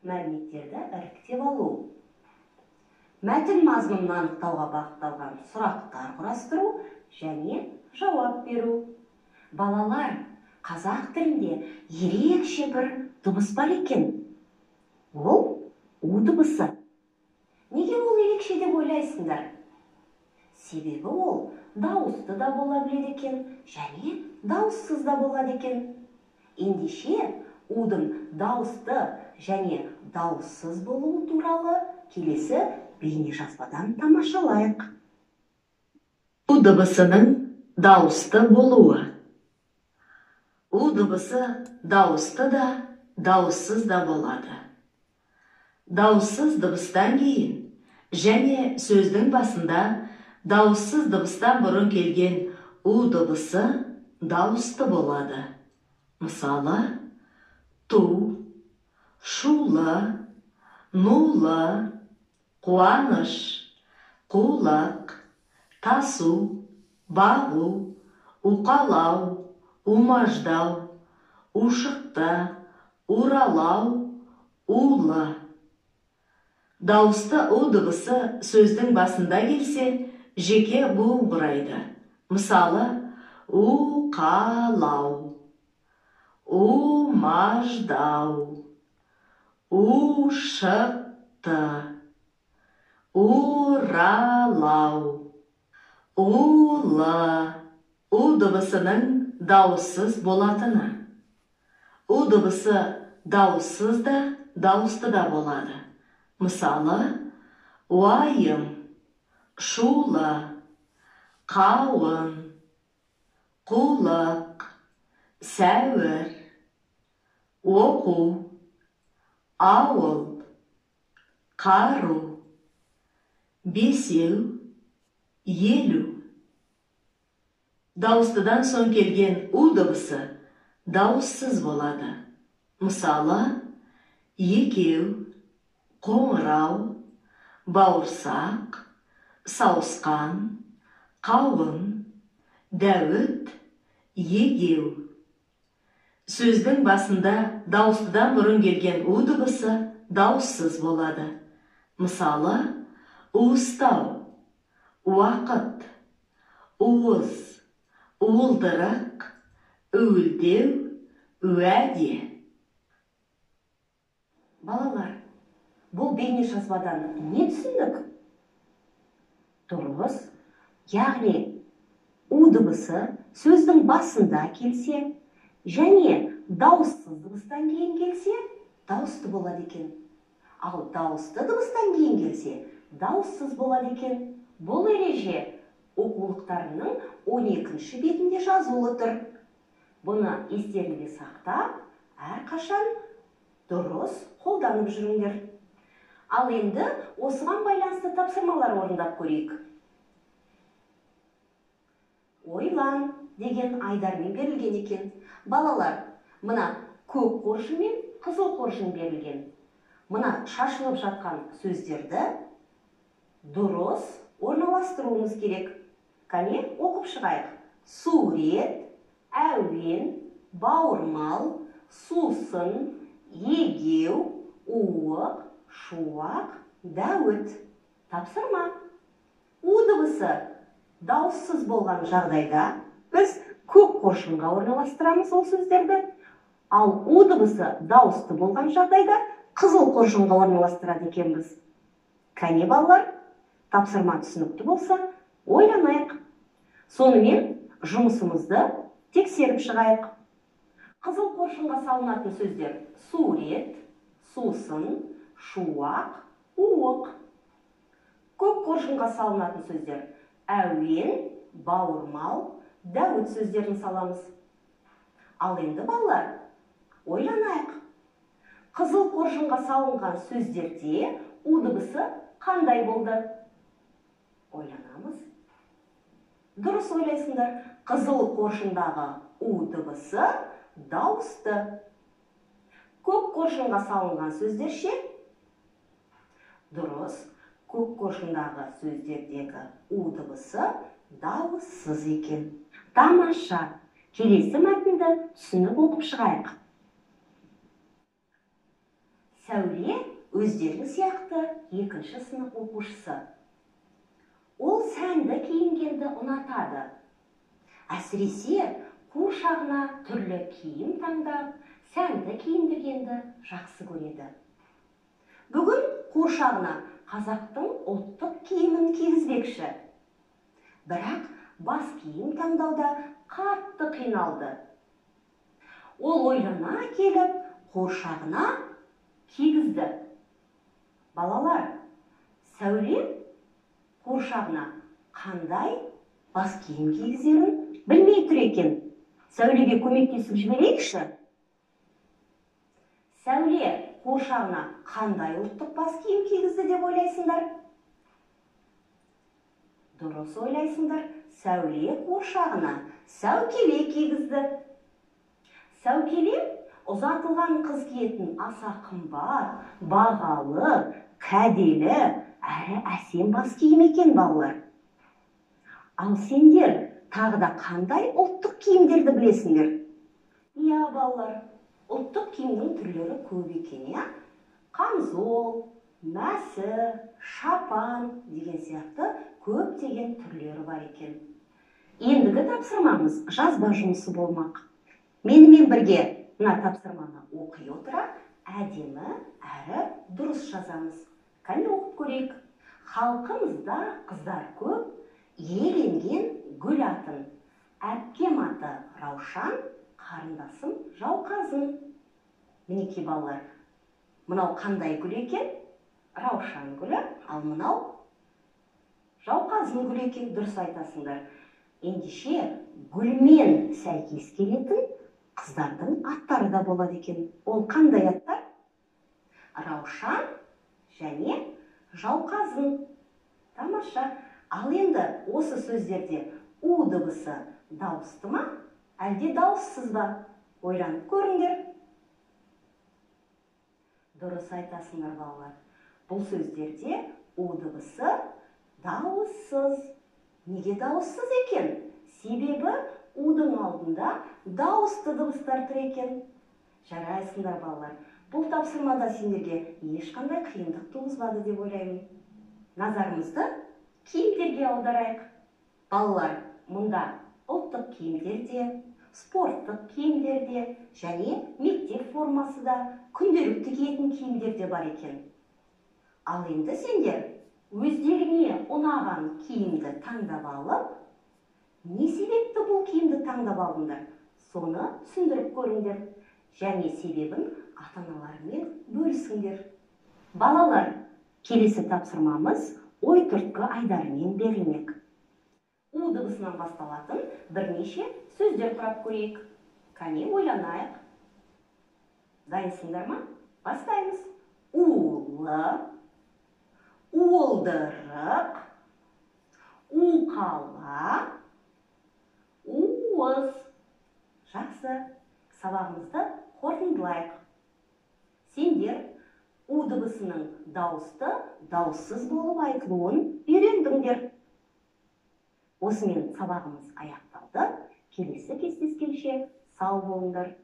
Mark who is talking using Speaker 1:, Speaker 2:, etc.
Speaker 1: Мәліметтерді іріктеп алу. Мәтін мазмұнын анықтауға бағытталған сұрақтар құрастыру және жауап беру. Балалар, қазақ тілінде ерекше бір дыбыс бар екен. Ол у дыбысы. Неге ол ерекше деп ойлайсыңдар? Себебі ол дауысты да бола біледі екен және дауыссыз да болады екен. Ендеше, удың дауысты және дауыссыз болуы туралы келесі бейнежазбадан тамашалайық.
Speaker 2: У дыбысының дауысты болуы. У дыбысы дауысты да, дауыссыз да болады. Дауыссыз дыбыстан кейін және сөздің басында дауыссыз дыбыстан бұрын келген у дыбысы дауысты болады. Мысалы, ту, шулы, нулы, қуаныш, қулық, тасу, бағу, уқалау, умаждау, ушықты, уралау, улы. Дауысты у дыбысы сөздің басында келсе, жеке буын құрайды. Мысалы, уқалау, умаждау, ушықты, уралау, улы. У дыбысының дауыссыз болатыны. У дыбысы дауыссыз да, дауысты да болады. Мысалы, уайым, шулы, қауын, қулық, сәуір, оқу, ауыл, қару, бесеу, елу. Дауыстыдан соң келген у дыбысы дауыссыз болады. Мысалы, екеу, қоңырау, бауырсақ, сауысқан, қауын, дәуіт, егеу. Сөздің басында дауыстыдан бұрын келген у дыбысы дауыссыз болады. Мысалы, уыстау, уақыт, уыз, уылдырық, уілдеу, уәде.
Speaker 1: Балалар, бұл бейнежазбадан не түсіндік? Дұрыс, яғни у дыбысы сөздің басында келсе және дауыссыз дыбыстан кейін келсе, дауысты болады екен. Ал дауысты дыбыстан кейін келсе, дауыссыз болады екен. Бұл ереже оқулықтарының 12-ші бетінде жазулы тұр. Бұны естерінде сақтап, әрқашан дұрыс қолданып жүріңдер. Ал енді осыған байланысты тапсырмалар орындап көрейік. Ойлан деген айдармен берілген екен. Балалар, мына көк қоржын мен қызыл қоржын берілген. Мына шашылып жатқан сөздерді дұрыс орналастыруымыз керек. Кәне, оқып шығайық. Сурет, әуен, бауырмал, сусын, егеу, уық, шуақ, дәуіт. Тапсырма. У дыбысы дауыссыз болған жағдайда біз көк қоржынға орналастырамыз ол сөздерді. Ал у дыбысы дауысты болған жағдайда қызыл қоржынға орналастырады екенбіз. Кәне балалар, тапсырма түсінікті болса, ойланайық. Сонымен жұмысымызды тексеріп шығайық. Қызыл қоржынға салынатын сөздер сурет, сусын, шуақ, уық. Көк қоржынға салынатын сөздер әуен, бауырмал, дәуіт сөздерін саламыз. Ал енді балалар, ойланайық. Қызыл қоржынға салынған сөздерде у дыбысы қандай болды? Ойланамыз. Дұрыс ойлайсыңдар. Қызыл қоржындағы у дыбысы дауысты. Көк қоржынға салынған сөздер ше? Дұрыс, көк қоржындағы сөздердегі у дыбысы дауыссыз екен. Тамаша! Келесі мәтінді түсініп оқып шығайық. Сәуле өздерің сияқты екінші сынып оқушысы. Ол сәнді киінгенді ұнатады. Әсіресе қуыршағына түрлі киім таңдап, сәнді киіндіргенді жақсы көреді. Бүгін қуыршағына қазақтың ұлттық киімін кигізбекші. Бірақ бас киім таңдауда қатты қиналды. Ол ойлана келіп, қуыршағына кигізді. Балалар, Сәуле қуыршағына қандай бас киім кигізерін білмей тұр екен. Сәулеге көмектесіп жіберейікші. Сәуле қуыршағына қандай ұлттық бас киім кигізді деп ойлайсыңдар? Дұрыс ойлайсыңдар. Сәуле қуыршағына сәукеле кигізді. Сәукеле ұзатылған қыз киетін аса қымбат, бағалы, кәделі, әрі әсем бас киім екен, балалар. Ал сендер тағы да қандай ұлттық киімдерді білесіңдер? Иә, балалар, ұлттық киімнің түрлері көп екен, иә? Қамзол, мәсі, шапан деген сияқты көптеген түрлері бар екен. Ендігі тапсырмамыз жазба жұмысы болмақ. Менімен бірге мына тапсырманы оқи отыра, әдемі әрі дұрыс жазамыз. Кәне оқып көрейік. Халқымызда қыздар көп, иеленген гүл атын. Әпкем аты Раушан, қарындасым Жауқазын. Мінекей балалар, мынау қандай гүл екен? Раушан гүлі, ал мынау Жауқазын гүлі екен, дұрыс айтасыңдар. Ендеше гүлмен сәйкес келетін қыздардың аттары да болады екен. Ол қандай аттар? Раушан және Жауқазын. Тамаша. Ал енді осы сөздерде у дыбысы дауысты ма, әлде дауыссыз ба? Ойланып көріңдер. Дұрыс айтасыңдар, балалар. Бұл сөздерде у дыбысы дауыссыз. Неге дауыссыз екен? Себебі удың алдында дауысты дыбыстар тұр екен. Жарайсыңдар, балалар. Бұл тапсырмада сендерге ешқандай қиындық туғызбады деп ойлаймын. Назарымызды киімдерге аударайық. Балалар, мұнда ұлттық киімдер де, спорттық киімдер де, және мектеп формасы да, күнделікті киетін киімдер де бар екен. Ал енді сендер өздеріңе ұнаған киімді таңдап алып, не себепті бұл киімді таңдап алдыңдар, соны түсіндіріп көріңдер және себебін ата-аналарымен бөлісіңдер. Балалар, келесі тапсырмамыз ой түрткі айдарымен берілмек. У дыбысынан басталатын бірнеше сөздер құрап көрейік. Кәне ойланайық. Дайынсыңдар ма? Бастаймыз. Улы, уылдырық, уқала, уыз. Жақсы, сабағымызды қорытындылайық. Сендер у дыбысының дауысты, дауыссыз болып айтылуын үйрендіңдер. Осымен сабағымыз аяқталды. Келесі кездескенше сау болыңдар.